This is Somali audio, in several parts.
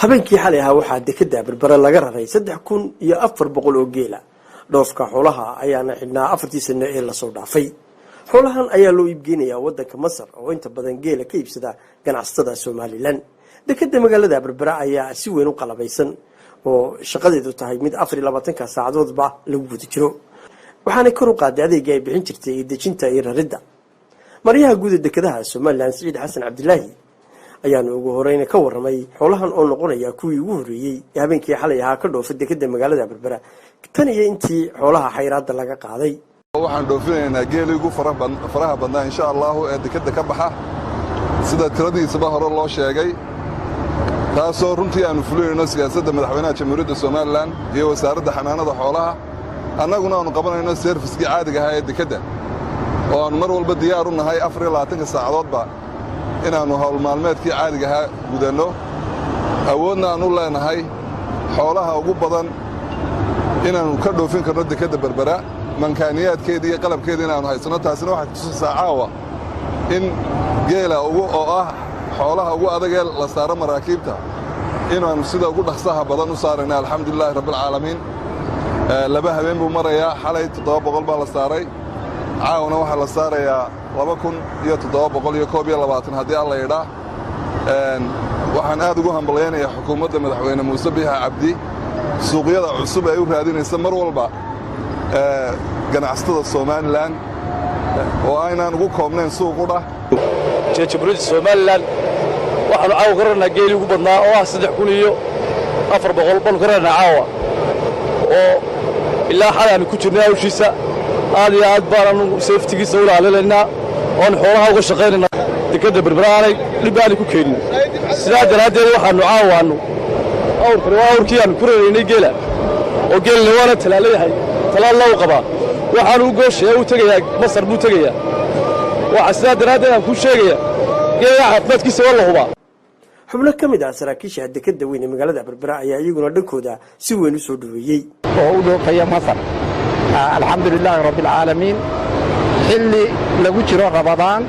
Habeenkii xalay ahaa waxaa dekeda Berbera laga raray 3400 oo geela. Dhoofka xoolaha ayaana xidhnaa 4-tii sano ee lasoo dhaafay. Xoolahan ayaa loo iibgeynayaa wadanka Masar oo inta badan geela ka iibsada ganacsatada Somaliland. Dekeda magaalada Berbera ayaa si weyn u qalabaysan oo shaqadeedu tahay mid 24-ka saacadoodba lagu guda jiro, waxaanay kor u qaaday adeegii ay bixin jirtay iyo dejinta iyo raridda. Maareeyaha guud ee dekedaha Somaliland, Siciid Xasan Cabdilaahi, ayaanu ugu horeyna ka waramay xoolahan oo noqonaya kuwii ugu horreeyey ee habeenkii xalay ahaa ka dhoofa dekeda magaalada Berbera tan iyo intii xoolaha xayraadda laga qaaday. Waxaan dhoofinaynaa geelii ugu faraha badnaa, insha Allaahu, ee dekedda ka baxa, sida tiradiisaba hore loo sheegay, taasoo runtii aannu fulinayno siyaasadda madaxweynaha Jamhuuriyadda Somaliland iyo Wasaaradda Xanaanada Xoolaha, annaguna aannu qabanayno service-kii caadiga ahaa ee dekedda oo aannu mar walba diyaar u nahay 24-ka saacadoodba inaannu hawl maalmeedkii caadiga ahaa gudanno, awoodna aannu leenahay xoolaha ugu badan inaannu ka dhoofin karno dekedda Berbera, mankaaniyaadkeedii iyo qalabkeedii inaannu haysanno. Taasina waxay kutusaysaa caawa in geela ugu oo ah xoolaha ugu adagee la saaro maraakiibta inaannu sida ugu dhaqsaha badan u saarayna. Alxamdulilaahi rabbialcaalamiin. 2 habeen buu marayaa. Xalay 700 baa la saaray, caawana waxaa la saarayaa 2721 haddii Alla yidhaa. Waxaan aad ugu hambalyaynayaa xukuumadda Madaxweyne Muuse Biixi Cabdi suuqyada cusub ay u raadinaysa mar walba ganacsatada Somaliland oo aynaan ugu koobnayn suuq u dhah. Jamhuuriyadda Somaliland waxaannu caawa ka rarnaa geelii ugu badnaa oo ah 3400 baanu ka rarnaa caawa, oo ilaa xalay aanu ku jirnay hawshiisa. Aad iyo aad baananu safety-giisa u ilaalinaynaa oonu xoolaha uga shaqaynaynaa dekedda Berbera aanay dhib aanay ku keenin. Sidaa daraaddeed waxaannu caawaannu awrkani waa awrkii aanu ku raraynay geela, oo geelna waana talaalo yahay, talaal u qabaa. Waxaanu u gooshaya u tegayaa Masar buu tegayaa. Waxa sidaa daraaddeed aan kuu sheegaya geela caafimaadkiisa waa la hubaa. Xubno ka mid ah saraakiisha dekeda weyn ee magaalada Berbera ayaa iyaguna dhankooda si weyn u soo dhoweeyey. Oo u dhoofaya Masar, alxamdu lilaahi rabbi alcaalamiin. Xilli lagu jiro Ramadaan,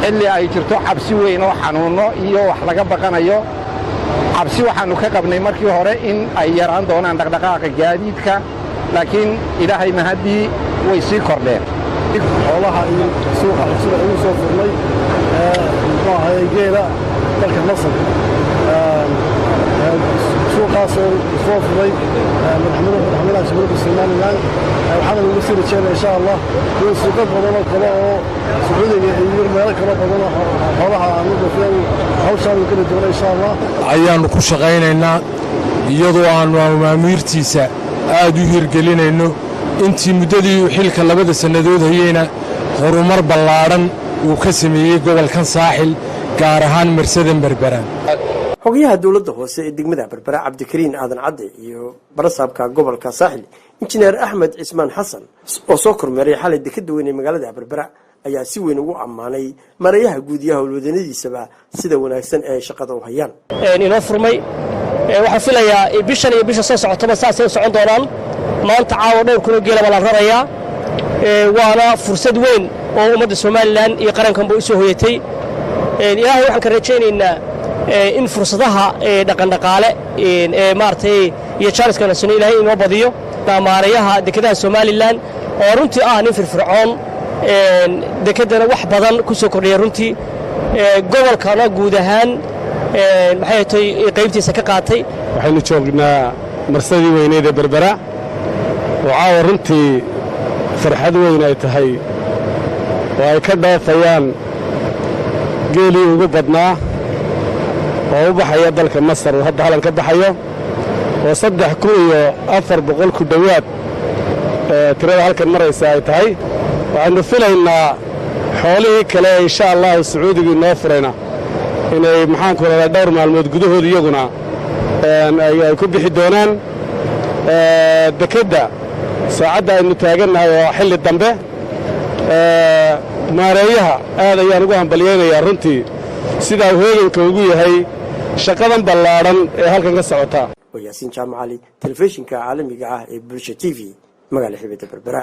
xilli ay jirto cabsi weyn oo xanuunno iyo wax laga baqanayo, cabsi waxaannu ka qabnay markii hore in ay yaraan doonaan dhaqdhaqaaqa gaadiidka, laakiin Ilaahay mahaddii way sii kordheen. Xoolaha iyo suuqa cusub ee ugu soo furnay, muxuu ahaye, geela dalka Masar, suuqaasoo soo furay madaxweynaha Jamhuuriyadda Somaliland, waxaana lagu sii rajeynaya, insha Allah, in suuqyo badan oo kale oo Sacuudiga iyo meelo kalo badan oo xoolaha aan u dhoofiyan hawshaan uu geli doono, insha Allah. Ayaannu ku shaqaynaynaa iyadoo aannu amaamiirtiisa aad u hirgelinayno. Intii muddadii uu xilka 2-da sannadood hayeyna horumar ballaadhan uu ka sameeyey gobolkan Saaxil, gaar ahaan marsadan Berbera. Xogayaha dowladda hoose ee degmada Berbera, Cabdikariin Aadan Cadde, iyo barasaabka gobolka Saaxil, Injineer Axmed Cismaan Xasan, oo soo kormeeray xalay dekeda weyn ee magaalada Berbera, ayaa si weyn ugu ammaanay maareeyaha guud iyo howlwadanadiisaba sida wanaagsan ee ay shaqada u hayaan. Inoo furmay, waxaan filayaa bishan iyo bisha soo socotaba saasay u socon doonaan. Maanta caawa dhowr kunoo geela baa la rarayaa, waana fursad weyn oo ummadda Somaliland iyo qarankanba u soo hoyatay. Ilaahay waxaan ka rajaynaynaa in fursadaha dhaqandhaqaale ee maaragtay iyo jaaniska nasano Ilaahay inoo badiyo. Maareeyaha dekedaha Somaliland oo runtii ah nin firfircoon, dekeddana wax badan ku soo kordhiya, runtii gobolkana guud ahaan maxay tay qaybtiisa ka qaatay. Waxaynu joognaa marsadii weyneyd ee Berbera oo caawa runtii farxad weyn ay tahay oo ay ka dhoofayaan geelii ugu badnaa oo u baxaya dalka Masar, oo hadda halan ka baxayo, oo 3400 ku dhowaad tirada halkan maraysa ay tahay. Waxaynu filaynaa xoolihii kale, insha Allahu, Sacuudigu inoo furayna inay, maxaanku rahdaa, dhowr maalmood gudahood iyaguna ay ku bixi doonaan. Dekedda saacadda aynu taagannahay waa xilli dambe. Maareeyaha aad ayaan ugu hambalyaynayaa runtii sidaa uu heeganka ugu yahay shaqadan ballaadhan ee halkan ka socota. Waa Yaasiin Jaamac Cali, telefishinka caalamiga ah ee Bulsha TV, magaala xibadda Berbera.